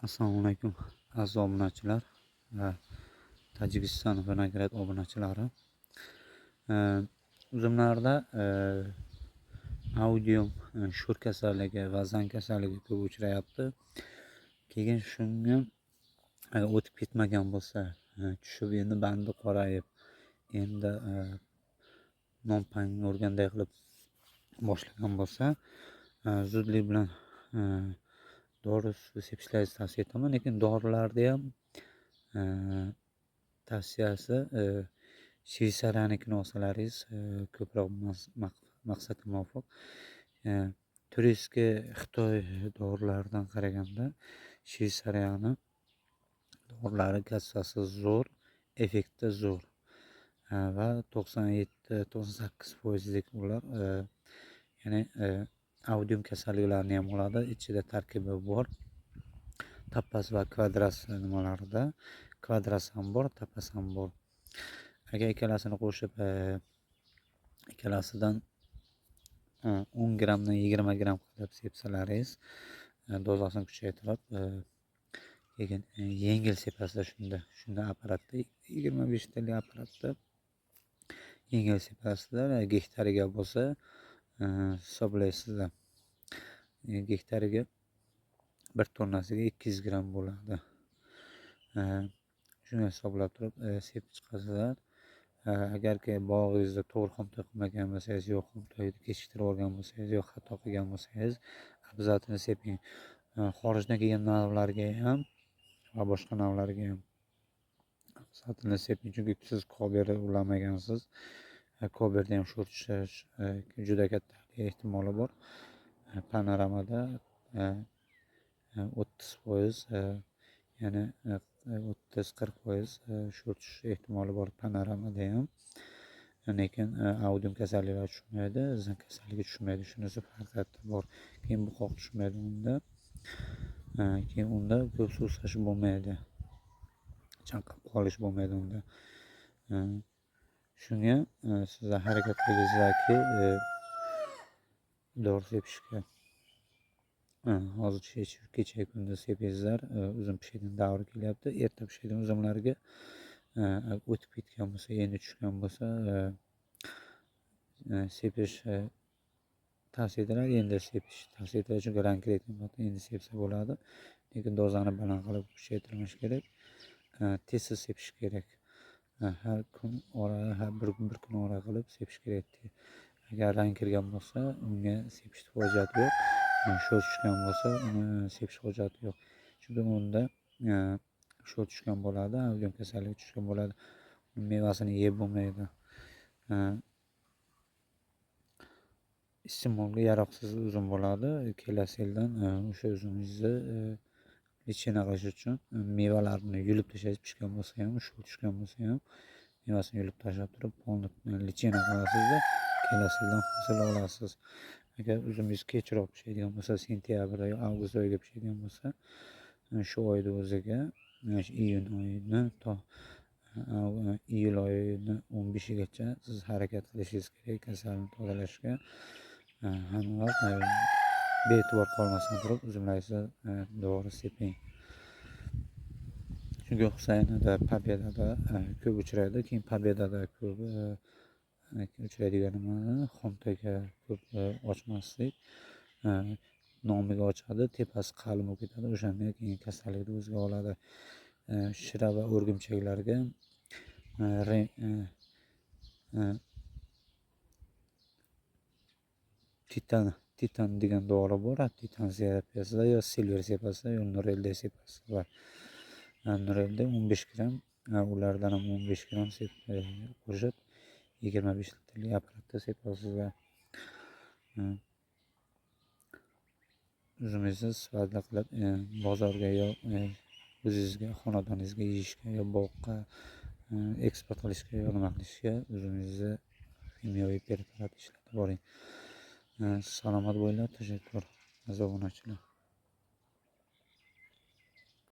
Assalomu alaykum, aziz obunachilar va Tojikiston vinograd obunachilari. Uzumlarda audium sho'r kasalligi va zang kasalligi ko'p uchrayapti. Keyin shunga o'tib ketmagan bo'lsa, tushib endi bandi qorayib, endi non urganday qilib boshlagan bo'lsa, zudlik bilan dori sepishlaringizni tavsiya etaman. Lekin dorilarda ham tavsiyasi Shveysariyanikini olsalaringiz ko'proq maqsadga muvofiq. Turistga Xitoy dorilaridan qaraganda Shveysariyani dorilari kassasi zo'r, effekti zo'r va 97-98%lik ular, ya'ni audium kasalliklarini ham oladi. Ichida tarkibi bor. Tapas va kvadras nimalarida kvadras ham bor, tapas ham bor. Agar ikkalasini qo'shib, ikkalasidan 10 grammdan 20 gramm qilib sepsalaringiz, dozasini kuchaytirib, keyin yengil sepasizlar. Shunda apparatda, 25 litrlik apparatda yengil sepasizlar. Gektariga bo'lsa hisoblaysizlar, gektariga 1 tonnasiga 200 gramm bo'ladi. Shuni hisoblab turib sepib chiqasizlar. Agarki bog'ingizda to'g'ri xomtoy qilmagan bo'lsangiz, yo xomtoyni kechiktirib olgan bo'lsangiz, yo xato qilgan bo'lsangiz, обязательно seping. Xorijdan kelgan navlarga ham va boshqa navlarga ham обязательно seping, chunki siz koberni ulamagansiz. Koberda ham sho'r tushish juda katta ehtimoli bor. Panoramada 30%, ya'ni 30-40% sho'r tushish ehtimoli bor panoramada ham. Lekin audium kasalliklari tushmaydi, zang kasalligi tushmaydi. Shunisi farqi bor. Keyin buqoq tushmaydi unda. Keyin unda ko'p suvsash bo'lmaydi, chanqab qolish bo'lmaydi unda. Shunga sizlar harakat qilingizlarki, dori sepishga. Hozir kecha kunduz sepingizlar, uzum pishadigan davri kelyapti. Erta pishadigan uzumlarga o'tib ketgan bo'lsa, endi tushgan bo'lsa, sepish tavsiya etiladi. Endi sepish tavsiya etiladi, chunki rang kirayotgan vaqtda endi sepsa bo'ladi. Lekin dozani baland qilib kuchaytirmash kerak. Tez tez sepish kerak. Har kun ora, har bir kun ora qilib sepish kerak. Agar rang kirgan bo'lsa, unga sepishni hojati yo'q. Sho'r tushgan bo'lsa, uni sepish hojati yo'q. Chunki unda sho'r tushgan bo'ladi, audium kasalligi tushgan bo'ladi. Mevasini yeb bo'lmaydi. Iste'molga yaroqsiz uzum bo'ladi. Kelasi yildan o'sha uzumingizni лечение qilish uchun mevalarini yulib tashlaysiz, pishgan bo'lsa ham, sho'r tushgan bo'lsa ham, mevasini yulib tashlab turib, полный лечение qilasizda, kelasi yildan hosil olasiz. Agar uzumingiz kechroq pishadigan bo'lsa, sentyabr yo avgust oyiga pishadigan bo'lsa, shu oyni o'ziga, iyun oyini to iyul oyini 15igacha siz harakat qilishingiz kerak kasalni tozalashga. Hamma vaqt bee'tibor qolmasdan turib uzumlaringizni dori seping. Chunki Husaynida, Pobedada ko'p uchraydi. Keyin Pobedada ko'p uchraydigan nima, xomtoyga ko'p ochmaslik. Nomiga ochadi, tepasi qalin bo'lib ketadi. O'shanda keyin kasallikni o'ziga oladi. Shira va o'rgimchaklarga titan degan dori bor. Titan sepasizlar yo silver sepasizlar yo Nurelde sepasizlar. Nurelde 15 gramm, ulardan ham 15 gramm qo'shib 25 litrlik apparatda sepasizlar. Uzumingizni sifatli qilib bozorga yo o'zingizga, xonadoningizga yeyishga yo boqqa eksport qilishga yo nima qilishga uzumingizni ximiyaviy preparat ishlatib boring. Salomat bo'linglar, tashakkur, aziz obunachilar.